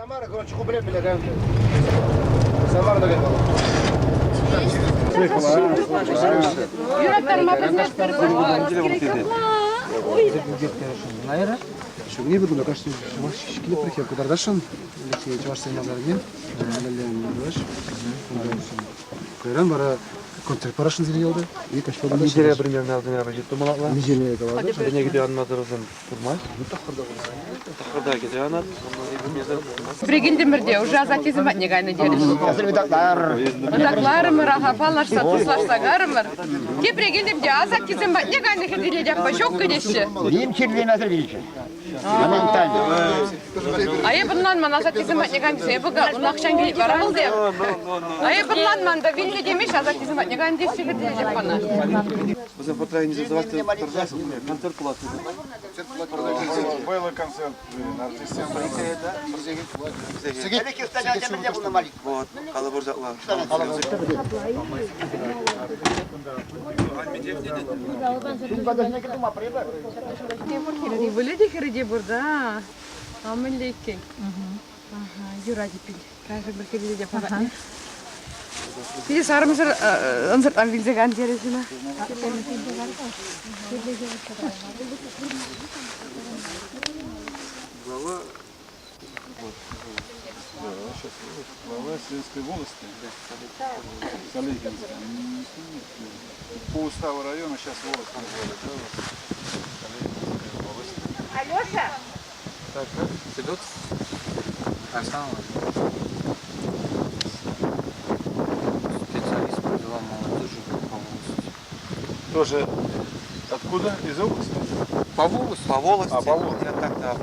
Самара, короче, ху пӗлеп пӗле Самара та Юраттарма пӗлместпӗр. Ҫурне пӗр кунта кашни чӑваш килепрехе кӑтартасшӑн. Алексей чӑвашсен масарне. Кайран вара концерт парасшӑн сире ялта. И каҫпа Миҫере примерно алтӑня пӗчӗк тумалла. Миҫере калатӑр. Вӗсене кӗтӳ анма тӑрӑсӑн курмасть. Тӑххӑрта кӗтӳ анат. Прикинтӗмӗр те, уже асаттесем патне кайнӑ терӗҫ. Ытакларӑмӑр, аха, паллашса, туслашса карӑмӑр. Тепре килтӗм те асаттесем патне кайнӑ хӗтӗрет аппа ҫук кӗтеҫҫӗ. Ним чирлемесӗр вилчӗ. Моментально. А эп ӑнланман, асаттесем патне кайнӑ тесе. Эпӗ унахҫан килет вара вӑл те. А эп ӑнланман та, вилнӗ темеҫҫӗ, асаттесем патне кайнӑ теҫҫӗ хӗтӗрет аппана. Вӗсем фотографи тӑрса концерт пулать. Вӑйлӑ концерт артистсем. Вот, калӑпӑр ҫапла. Ывӑлӗ те хӗрӗ те пур, да. А мӗнле иккен. Ага, юрать эппин. Кайрӑмӑр хӗрӗ те патне. Питӗ сарӑмсӑр ӑнсӑртран вилсе кан терӗ ҫына. Глава Глава сельской волости. Салихинская. По уставу района сейчас волость назвали, да? Салихинская волость. Алеша! Так, как? Идут? Специалист по делам молодежи по волости. Тоже откуда? Из области? По волости? По волости. А, по волости. Я так-то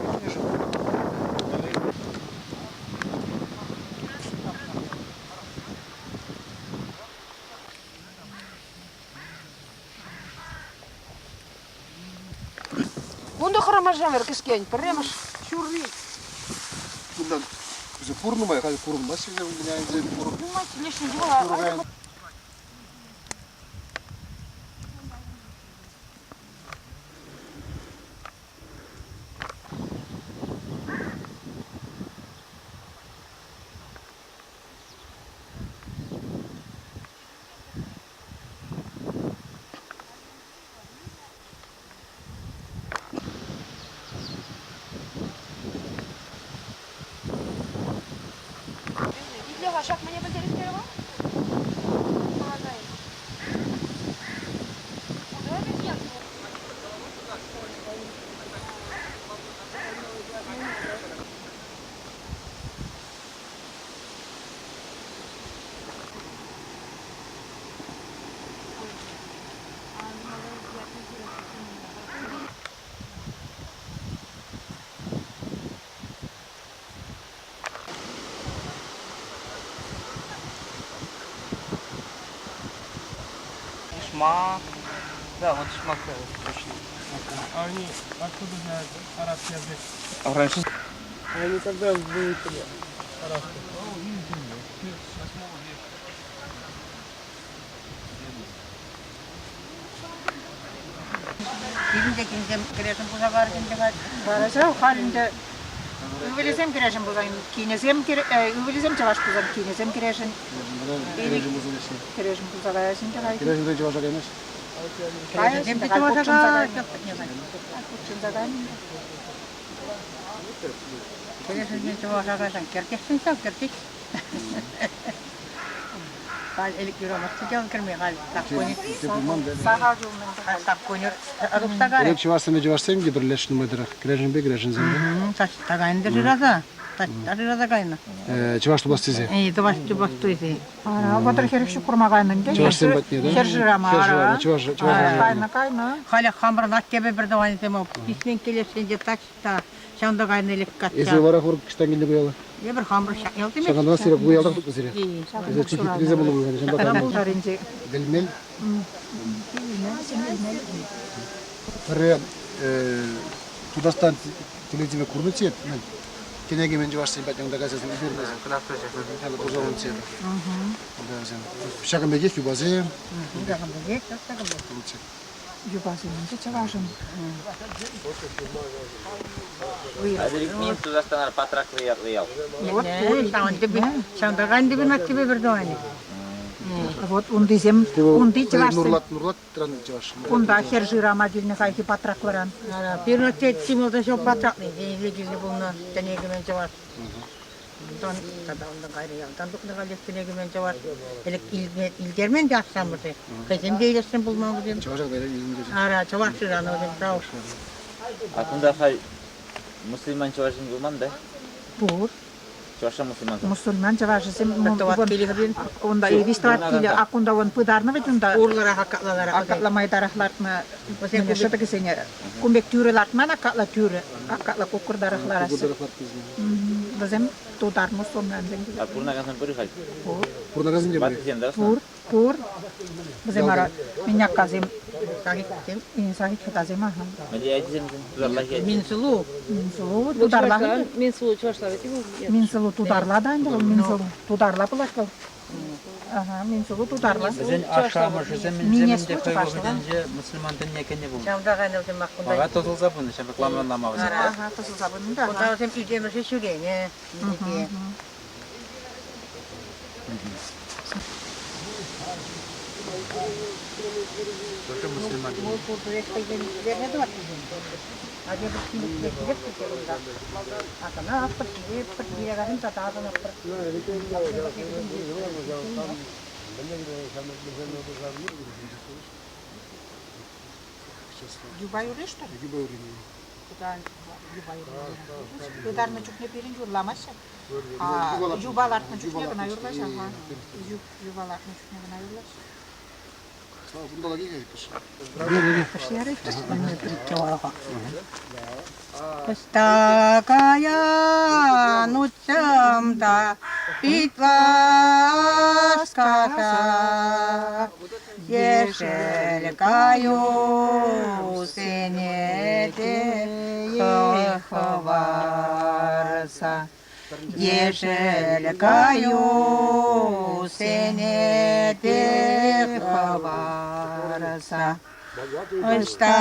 Унта хӑрамашамӑр кӗскен, пӗрремӗш ҫурри. Кунтан уже пурнӑмай, халь курӑнмасть вӗсем у меня ӗнтӗ. Нумай лешне йӑла. Итле-ха, ҫак мӗне пӗлтерет терӗ вӑл? Шмак. Да, вот шмак точно. А они откуда знают арабский язык? А раньше А они когда выучили арабский? Килӗнче кинсем кӗрешӗн пулса кар ӗнтӗ халь. Вара халь ӗнтӗ ывӑлӗсем кӗрешӗн пулсан, кинӗсем ывӑлӗсем чӑваш пулсан, кинӗсем кӗрешӗн. Кӗрешӗн пулса каяҫ ӗнтӗ халь. Кӗрешӗн те чӑваша каймасть. Кӗрешӗнсем те чӑваша каяҫҫӗ. Хутшӑнса кайнӑ. Кӗрешӗнсем чӑваша кайсан кӗртесшӗн ҫав, кӗртеҫ. Халь ӗлӗк юрамастчӗ те кӗрме халь саккунӗ. Сахал юлнӑ. Халь саккунӗ тухса карӗ. Ӗлӗк чӑвашсемпе чӑвашсем те пӗрлешнӗ нумайтарах, кӗрешӗнпе кӗрешӗнсем те. Таҫта кайнӑ та шыраса. Таҫта шыраса кайнӑ. Чӑваш тупас тесе. Тупас тупас тесе. Ара, 30-40 ҫул курма кайнӑ ӗнтӗ. Чӑвашсем патне, да? Хӗр шырама. Хӗр шырама, чӑваш чӑваш Кайнӑ, кайнӑ. Халӗ хамӑрӑн аттепе пӗр тӑванӗсем писмен килесшӗн те таҫта ҫавӑнта кайнӑ ӗлӗк качча. Эсир вара хур кӑштан килнӗ ку яла? Эпир хамӑр ҫак ялти Ҫакӑнта сире ку ялтах тупнӑ сире. Эсир чи хитрисем пулнӑ пулсан, ҫавӑнпа кайнӑ. Пултаринче. Вилмел. Пӗрре Тутарстан телевидение курнӑччӗ, кӗнеке мӗн чӑвашсен патне унта кайса ӳкернӗ. Курса Ҫакӑн пекех юпасем. Ҫакӑн пекех, ҫакӑн пек. Юпасем ӗнтӗ чӑвашӑн. Хатӗрлекмен Тутарстанра Патраклӑ ятлӑ ял. Вот Ҫавӑнта кайнӑ пек аттепе пӗр тӑванӗ. Вот унтисем, унти чӑвашсем. Нурлат, Нурлат тӑранӑ чӑваш. Кунта хӗр шырама килнӗ хайхи Патраклӑран. Пирӗн атте чи малтан ҫав Патракли тенӗ килнӗ пулнӑ, тӗне кӗмен чӑваш. Унтан тата унтан кайрӗ ялтан тухнӑ халех тӗне кӗмен чӑваш. Ӗлӗк илтермен те ашшӗ-амӑшӗ. Хӑйсем те илесшӗн пулман вӗсем. Чӑваша кайран илтермен. Ара, чӑваш шыранӑ вӗсем, право. А кунта халь мусульман чӑвашӗн пулман да? Пур. Чӑвашра мусульмансем. Мусульман чӑвашӗсем унта виҫ тӑват киле, а кунта вон пытарнӑ вӗт унта. Урлӑрах аккатлаларах. Аккатламайтарах лартнӑ шӑтӑкӗсене. Кун пек тӳрӗ лартман, аккатла тӳрӗ. Аккатла кукӑртарах лараҫҫӗ. Вӗсем тутар мусульмансем. А пурӑнакансем пур-и халь? Пур. Пурӑнакансем те пур. Ваттисем да? Пур, пур. Вӗсем ара миняккасем, Сахит хӑтасем, аха. Мӗнле ячӗсем тутарла ячӗ? Минсулу. Минсулу тутарла. Минсулу чӑвашла вӗт Минсулу тутарла та ӗнтӗ вӑл, Минсулу тутарла пулать вӑл. Ага, Минсулу тутарла. Вӗсен ашшӗ-амӑшӗсем Минесу ӗнтӗ хӑй чӑвашла. вӑхӑтӗнче мусульман тӗнне кӗнӗ пулнӑ. Ҫавӑнта кайнӑ вӗсем кунта. Вара тӑсӑлса пынӑ, ҫав ламран вӗсем. Ага, тӑсӑлса пынӑ да. Кунта вӗсем ӳтемӗше ҫӳренӗ. Только мусульман. Мул пурпӗрех хӑйсен верне тӑвать вӗсем. А тепӗр килӗшсе килеп тесе кунта. Асӑнатпӑр, ҫитетпӗр, киле тата асӑнатпӑр. Юпа юрри что ли? Юпа юрри. Юпа юрри. Пытарнӑ чухне пирӗн юрламаҫҫӗ. Юпа лартнӑ чухне кӑна юрлаҫҫӗ. Юпа лартнӑ чухне кӑна юрлаҫҫӗ. Ӑҫта каян утсам та пит васкаса, Ешӗл каюсене те хӑварса. Ешӗл каюсене те хӑварса. Ӑҫта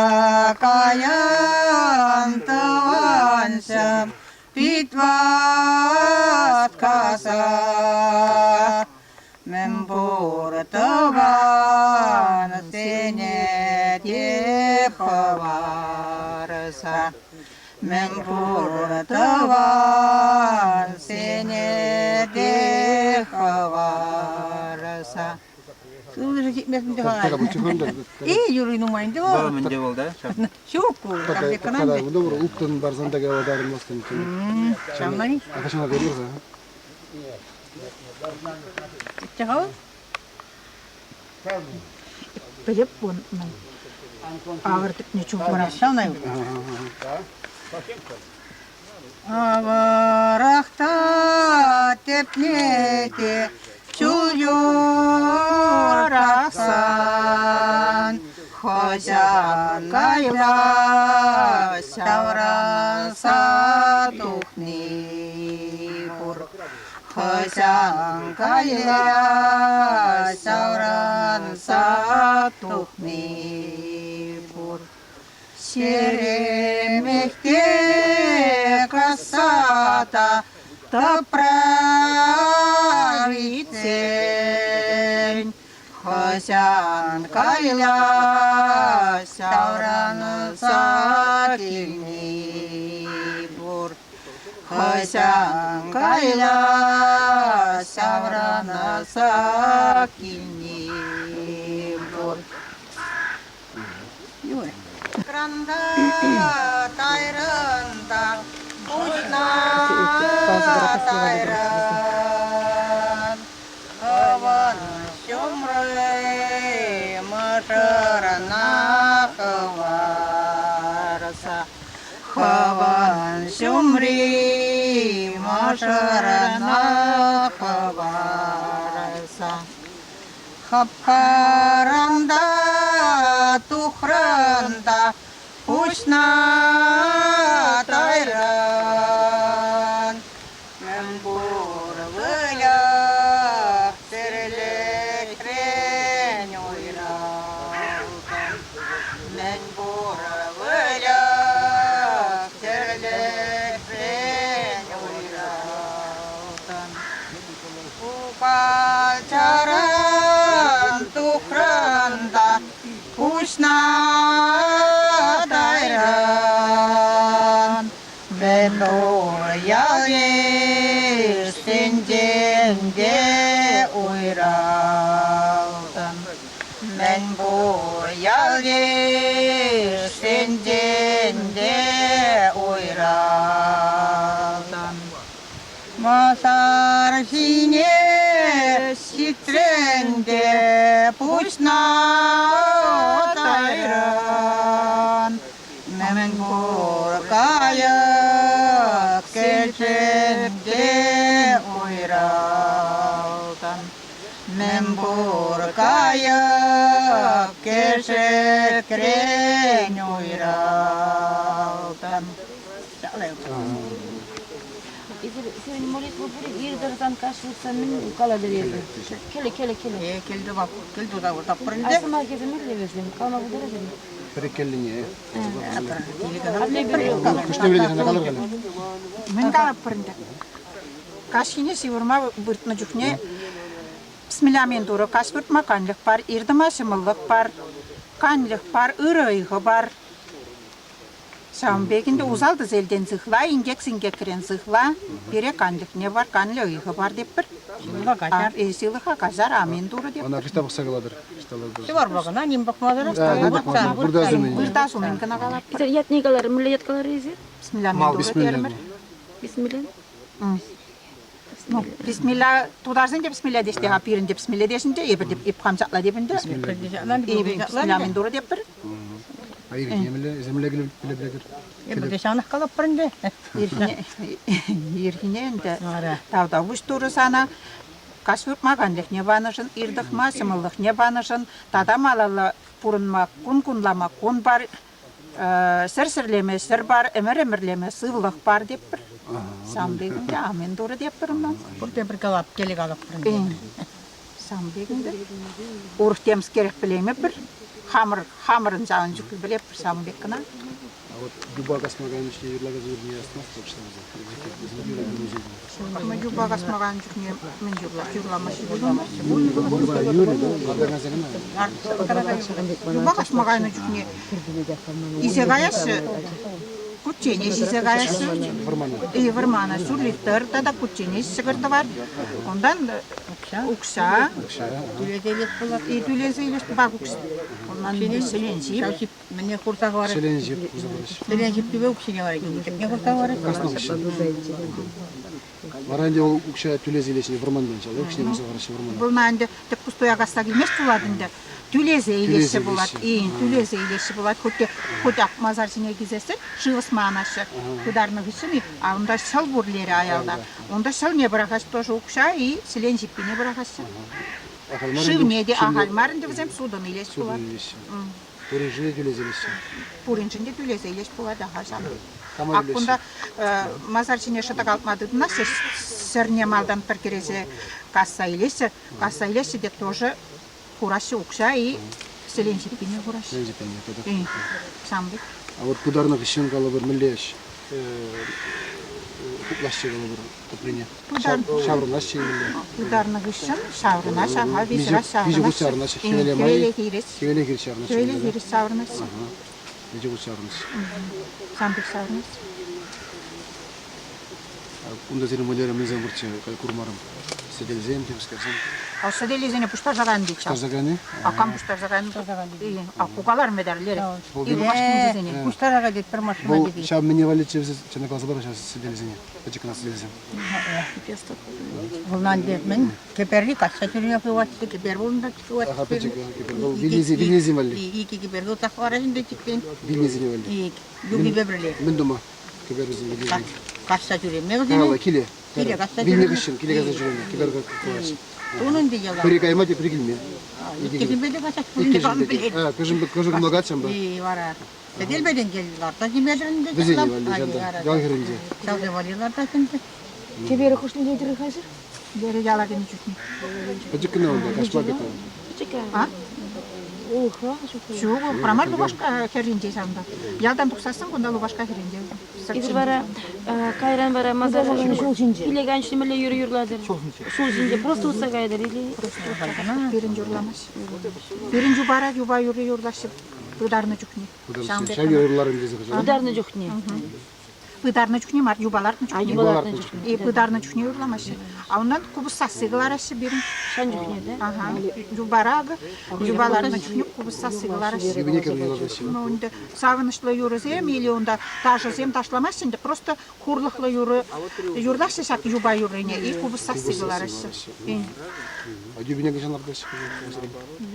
каян тӑванҫӑм, пит васкаса. Мӗнпур тӑвансене те хӑварса. Мӗнпур тӑвансене те хӑварса. Сывлӑшӗ ҫитмест ӗнтӗ халь. Э, юрри нумай ӗнтӗ вӑл. Вӑл мӗнте вӑл, да? Ҫук ку, там пек кӑна ӗнтӗ. Ылтӑн парсан та калатармастӑн. Ҫавна-и? А ҫавна каймӑр-ха. Итте-ха вӑл. Пӗлеп пун. Авӑр тӗпне чухмӑра. Ҫавна Авӑрах та тӗпне те чул юратсан, хӑҫан кайла ҫаврӑнса тухни пур. Хӑҫан кайла ҫаврӑнса тухни пур. Ҫеремех те касса та тӑпра витсен, хӑҫан кайла ҫаврӑнса килни пур. Хӑҫан кайла ҫаврӑнса килни пур. Кранта тайран та пуҫна тайран. Хӑвӑн ҫумри мӑшӑрна хӑварса. Хӑвӑн ҫумри мӑшӑрна хӑварса. Хапхаран та тухран та пуҫна тайран. Мӗнпур выльӑх тӗрлӗхрен уйрӑлсан. Пачаран тухрӑн та пуҫна тайрӑн. Мӗн пур ял-йышсенчен те уйрӑлтӑн. Мӗн пур ял-йышсенчен те уйрӑлтӑн. Масар ҫине ҫитрӗн те пуҫна тайрӑн. Мӗн пур кайӑк кӗҫӗн те уйрӑлтӑн. Мӗн пур кайӑк кӗшӗкрен уйрӑлтӑн. Сирӗн молитва пур-и? Ир тӑрсан, каҫ выртсан мӗн калатӑр эсир? Кӗлӗ, кӗлӗ, кӗлӗ. Е, кӗл тума, кӗл туса выртатпӑр ӗнтӗ. А сӑмахӗсем мӗнле вӗсем? Калама пултаратӑр-и? Пӗреккеллине. Куҫне вӗренекен калӑр халӗ. Мӗн калатпӑр ӗнтӗ? Каҫхине ҫывӑрма выртнӑ чухне Бисмилля турӑ каҫ выртма канлӗх пар, ир тӑма ҫӑмӑллӑх пар, канлӗх пар, ырӑ ыйхӑ пар. Ҫавӑн пек ӗнтӗ усал тӗселтен сыхла, инкек-синкекрен сыхла, пире канлӗхне пар, канлӗ ыйхӑ пар тетпӗр. Ҫылӑха каҫар. Ҫылӑха каҫар, амин турӑ тетпӗр. Ӑна кӑҫта пӑхса калатӑр? Ҫывӑрма кӑна ним пӑхмасӑрах. Выртас умӗн. Выртас умӗн кӑна калатпӑр. Ятне каларӑр, мӗнле ят каларӑр эсир? Бисмилля турӑ терӗмӗр. Бисмилля. Ну, бисмилля тутарсен те бисмилля теҫ-те-ха, пирӗн те бисмилля теҫ ӗнтӗ, эпир те эп хам ҫапла теп ӗнтӗ. Бисмилля мӗн турӑ теппӗр. А ирхине мӗнле, земле кӗлӗплетӗр? Эпир те ҫавнах калатпӑр ӗнтӗ. Ирхине ӗнтӗ тавтапуҫ турӑ сана каҫ выртма канлӗхне панӑшӑн, ир тӑхма ҫӑмӑллӑхне панӑшӑн, тата малалла пурӑнма, кун кунлама кун пар, Сӗр сӗрлеме сӗр пар, ӗмӗр ӗмӗрлеме сывлӑх пар теппӗр. Сан пек ӗнтӗ, амин турӑ теппӗр ӑна. Пурте пӗр калап, теле калаппӑр ӗнтӗ. Сан пек ӗнтӗ. Урӑх темскерех пӗлеймӗпӗр. Хамӑр, хамӑрӑн ҫавӑн чухлӗ пӗлетпӗр, ҫавӑн пек кӑна. А вот юпа касма кайнӑ чухне юрлакан юррине астумастӑп вообще. Юпа касма кайнӑ чухне мӗн юрлать? Юрламаҫҫӗ. Юпа касма кайнӑ чухне илсе каяҫҫӗ, кучченеҫ илсе каяҫҫӗ. И вӑрмана ҫур литр тата кучченеҫ ҫӑкӑр тӑвар. Унтан укҫа. Тӳлесе илес пулать. И тӳлесе илес пак укҫа. Унтан ҫӗлен ҫип. Мӗне хурса хӑварать? Ҫӗлен ҫип хурса хӑвараҫҫӗ. Ҫӗлен ҫиппипе укҫине вара тӗпне хурса хӑварать. Каснӑ укҫа. Вара ӗнтӗ вӑл укҫа тӳлесе илеҫҫӗ вӑрмантан ҫав, укҫине хурса хӑвараҫҫӗ вӑрмана. Вӑл ӗнтӗ тӗп пустуя касса килмест пулать ӗнтӗ. Тӳлесе илеҫҫӗ пулать. И, тӳлесе илеҫҫӗ пулать. Хоть те хоть ак масар ҫине килсессӗн шыв ӑсма анаҫҫӗ. Пытарнӑ хыҫҫӑн-и, а унта ҫӑл пур лере аялта. Унта ҫӑлне пӑрахаҫ тоже укҫа и ҫӗлен ҫиппине пӑрахаҫҫӗ. Шывне те ахаль мар ӗнтӗ вӗсем сутӑн илес пулать. Пуриншӗн те тӳлесе илеҫҫӗ. Пуриншӗн те тӳлесе илес пулать, аха ҫав. Ак кунта масар ҫине шӑтӑк алтма тытӑнаҫҫӗ, сӗрне малтан пӗр кӗресе касса илеҫҫӗ, касса илеҫҫӗ те тоже хураҫҫӗ укҫа и селен ҫиппине хураҫҫӗ. Селен ҫиппине тата. Ҫавӑн пек. А вот пытарнӑ хыҫҫӑн калӑпӑр мӗнле ӗҫ хуплаҫҫӗ калӑпӑр тӑприне? Ҫаврӑнаҫҫӗ мӗнле? Пытарнӑ хыҫҫӑн ҫаврӑнаҫ, аха, виҫӗ ҫаврӑнаҫ. Виҫӗ хут ҫаврӑнаҫҫӗ. Хӗвеле май. Хӗвеле хирӗҫ. Хӗвеле хирӗҫ ҫаврӑнаҫҫӗ. Хӗвеле хирӗҫ ҫаврӑнаҫҫӗ. Виҫӗ хут ҫаврӑнаҫҫӗ. Ҫавӑн пек ҫаврӑнаҫҫӗ. Унта сирӗн мӑнерӗ мӗнсем пурччӗ, курмарӑм. Сӗтелсем, темскерсем. А сӗтелӗсене пуҫтарса кайнӑ тет ҫав. Пуҫтарса кайни? А кам пуҫтарса кайнӑ? А кукалар медаль лере. Пуҫтарса кайнӑ пӗр машина Вӑл ҫав мӗне валли чӗнсе каласа пар ҫав сӗтелсене, пӗчӗк кӑна сӗтелсем. Вӑл мӗн кӗперри касса тӳрне хывать, кӗпер вырӑнта хывать. Аха, пӗчӗк кӗпер. Вӑл вилнисем валли. Икӗ кӗпер хывса хӑварать ӗнтӗ чиктен. Вилнисене валли. Юпипе пӗрле. Мӗн тума? Кӗперсем вилнисене. Касса ҫӳреме вӗсене. Киле. Киле касса Вилнӗ хыҫҫӑн киле касса ҫӳреме. Кӗпер хывать. Унӑн те яла. Пӗри кайма, тепри килме. Иккӗшӗнпе те каҫать пулин те кам пӗлет. Кӑшӑ кӑмлакать ҫампа. И вара. Сӗтел патӗнче ларса ҫиме Вӗсене валли ҫанта, ял хӗрринче. Ҫавсем валли лартать ӗнтӗ. Кӗпере хушнинче тӗрӗ-ха Лере яла кӗнӗ чухне. Пӗчӗк кӑна унта, каҫпа пек. Пӗчӗк. А? Улӑхра ҫук. Ҫук, улӑхра мар, Лупашка хӗрринче ҫавӑнта. Ялтан тухсассӑн кунта Лупашка хӗрринче. Эсир вара кайран вара масар ҫул ҫинче. Киле кайнӑ мӗнле юрӑ юрлатӑр? Ҫул ҫинче. Просто утса каятӑр или? Пирӗн юрламасть. Пирӗн юпара юпа юрри юрлаҫҫӗ пытарнӑ чухне. Ҫав юрларӑм тесе Пытарнӑ чухне. Пытарнӑ чухне мар, юпа лартнӑ чухне. Юпа лартнӑ чухне. И пытарнӑ чухне юрламаҫҫӗ. А унтан купӑс сасси кӑлараҫҫӗ пирӗн. Ҫан чухне, да? Ага. Юпара акӑ, юпа лартнӑ чухне купӑс сасси кӑлараҫҫӗ. Ну, ӗнтӗ савӑнӑҫлӑ юрӑсем или унта ташӑсем ташламаҫҫӗ ӗнтӗ, просто хурлӑхлӑ юрӑ юрлаҫҫӗ ҫак юпа юррине и купӑс сасси кӑлараҫҫӗ. А юпине хӑҫан лартаҫҫӗ?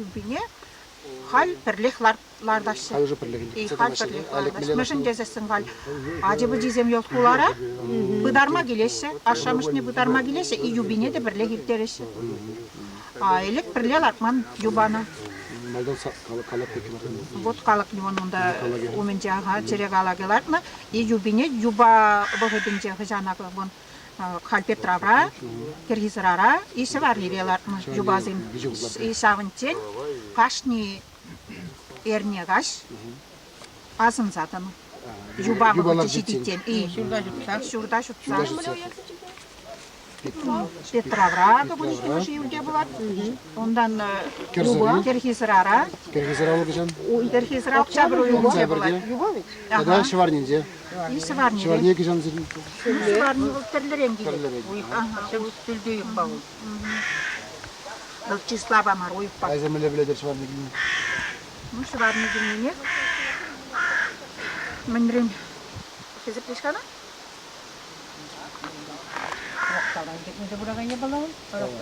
Юпине халь пӗрлех лартаҫҫӗ. Халь уже пӗрлех ӗнтӗ. Халь пӗрлех лартаҫҫӗ. Мӗншӗн тесессӗн халь ачи-пӑчисем йӑлт хулара пытарма килеҫҫӗ, ашшӗ-амӑшне пытарма килеҫҫӗ и юпине те пӗрлех ирттереҫҫӗ. А ӗлӗк пӗрле лартман юпана. Малтан калак пек лартнӑ. Вот калак вон унта умӗнче ага, чӗре калакӗ лартнӑ. И юпине юпа вӑхӑтӗнче хӑҫан акӑ вон халь Петравра, Кӗрхи сӑрара и ҫӑварнире лартнӑ юпасем. И ҫавӑнччен кашни эрне каҫ асӑнса тӑнӑ. Юпа вӑхӑчӗ ҫитиччен. Ҫурта ҫутса. Ҫурта ҫутса. Петравра та пулин июльте пулать. Унтан Кӗрхи сӑрара. Кӗрхи сӑра вӑл хӑҫан? Кӗрхи сӑра октябрь уйӑхӗнче пулать. Тата ҫӑварнинче. И ҫӑварни. Ҫӑварни хӑҫан сирӗн? Ҫӑварни вӑл тӗрлӗрен килет. Тӗрлӗрен. Тӳлте уйӑхпа вӑл. Вӑл числапа мар, уйӑхпа. Айса мӗнле пӗлетӗр ҫӑварни килнине? Ну, ҫӑварни килнине мӗнрен хисеплеш-ха ӑна?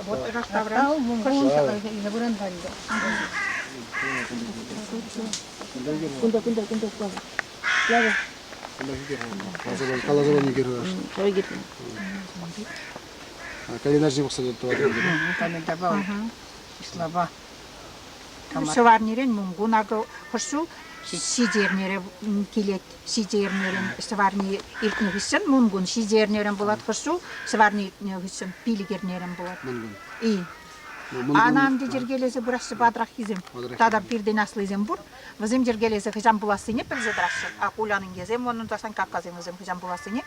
Вот Раштавран. Кунта, кунта, кунта, Слава. Слава. Каласа пани кирлӗ. Календарь пӑхса тӑватӑр. Календарьпа числапа. Ҫӑварнирен Мункун акӑ хӑш ҫул ҫичӗ эрнере килет. Ҫичӗ эрнерен ҫӑварни иртнӗ хыҫҫӑн Мункун ҫичӗ эрнерен пулать хӑш ҫул ҫӑварни иртнӗ хыҫҫӑн пилӗк эрнерен пулать. И. Анан те йӗркелесе пыраҫҫӗ патраххисем. Тата пиртен аслисем пур. Вӗсем йӗркелесе хӑҫан пулассине пӗлсе тӑраҫҫӗ. А Кулян инкесем, вон унта Санькаккасем вӗсем хӑҫан пулассине.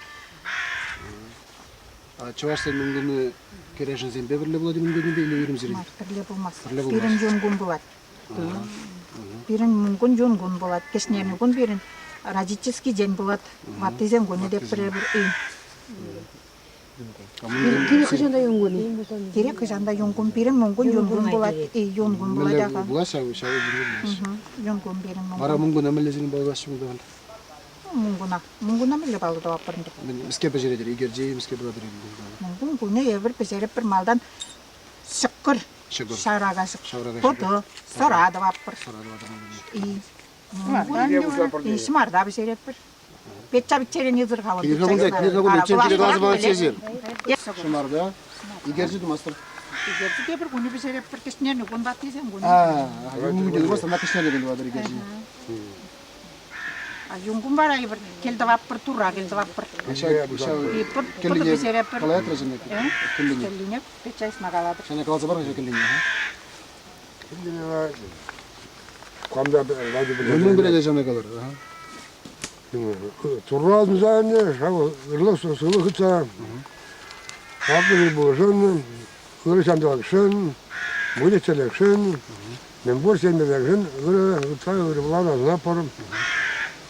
А чӑвашсен мӗн кӗрешӗнсемпе пӗрле пулать мӗн или уйрӑмсерен? Мар, пӗрле пулмасть. Пирӗн юнкун пулать. Пирӗн мункун юнкун пулать. Кӗҫнерни кун пирӗн родительский день пулать. Ваттисен кунӗ те пӗр-пӗр. Кирек хӑҫан та юнкун. Кирек хӑҫан та юнкун. Пирӗн мункун юнкун пулать. Юнкун пулать аха. Пулать ҫав, ҫав Юнкун пирӗн мункун. Вара мункуна мӗнле сирӗн паллаҫҫӗ мункун? Мункуна. Мункуна мӗнле паллӑ тӑватпӑр ӗнтӗ? Мӗскер пӗҫеретӗр? Икерчи мӗскер пулатӑр? Мункун кунӗ эпир пӗҫерӗпӗр малтан ҫӑкӑр. Ҫӑкӑр. Ҫаврака ҫӑкӑр. Пӑтӑ, сӑра тӑватпӑр. Сӑра тӑватӑр. И ҫӑмарта пӗҫеретпӗр. Петя пиччерен ызӑр-ха вӑл. Ҫӑмарта. Икерчи тумастӑр. Икерчи тепӗр кунӗ пӗҫеретпӗр. Кӗҫнерни кун ваттисем кунӗ. Кунӗ тумастӑр, ӑна кӗҫнерни кун тӑватӑр икерчи. Юнкун вара эпир кӗл тӑватпӑр, турра кӗл тӑватпӑр. Кӗллине пӗҫеретпӗр. калаятӑр ҫӗнӗ кӗллине? Кӗллине печча ҫна калатӑп. Ҫӗнӗ каласа пар-ха кӗллине. Кӗллине Мӗн пӗлет ҫавна калар? Турра асӑнса ӗнтӗ, ҫав ырлӑх сывлӑх хытса, хаклӑ пулӑшӑн, ырӑ ҫанталӑкшӑн, выльӑх-чӗрлӗхшӗн, мӗнпур ҫемьесемшӗн ырӑ ытла ырӑ пулан асӑнатпӑр.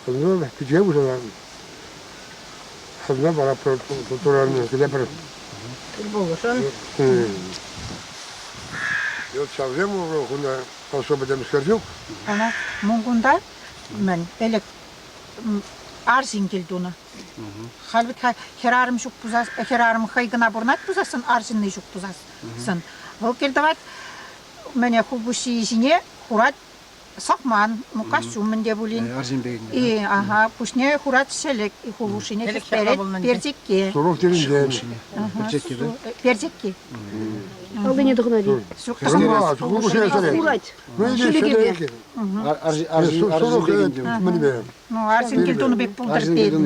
Асӑнса пичче пуҫласан асӑнса паратпӑр туран кӗтепӗр. Пулӑшӑн. Вот ҫавсем кунта особо темскер ҫук. Ӑна Мункунта мӗн ӗлӗк арҫын кил тунӑ. Халь вӗт хӗрарӑм ҫук пулсас, хӗрарӑм хӑй кӑна пурӑнать пулсассӑн, арҫынни ҫук пулсассӑн. Вӑл кил тӑвать, мӗне хулпуҫҫийӗ ҫине хурать сӑхман, ну костюм мӗн те пулин. Арҫын пек. И, ага, пуҫне хурать ҫӗлӗк, хулушине хӗстерет перчетке. Сурӑх тирӗнчен. Перчетке, да? Перчетки. Аллине тӑхӑнать. Ҫук, Хурать. Ҫӗлӗкӗпе. Ну, арҫын кил тунӑ пек пултӑр тетӗн.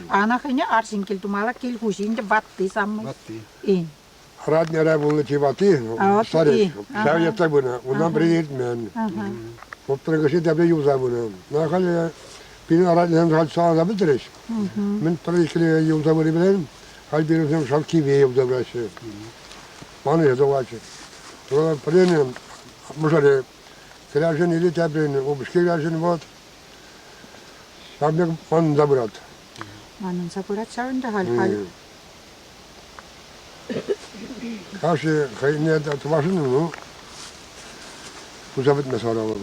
Ана хӑйне арҫын кил тумалла, кил хуҫи ӗнтӗ ватти самай. Ватти. ратнера пулнӑ чи ватти, старик, ҫав ертсе пынӑ. Унтан пӗри иртмен. Вӑптӑркӑши тепре юлса пынӑ. Ну, халӗ пирӗн ратнесем халь саланса пӗтрӗҫ. Мӗн пӗр иккӗле юлса пыни пӗлен, халь пирӗнсем шав киве юлса пыраҫҫӗ. Ман ӗҫе тухатчӗ. Пӗрин мӑшӑрӗ кӗрешӗн или теприн упӑшки кӗрешӗн вот. Ҫав пек манӑнса пырать. Манӑнса пырать ҫав ӗнтӗ халь-халь. Кашни хӑйне тӑвашӑн, ну, туса пӗтме саралӑм.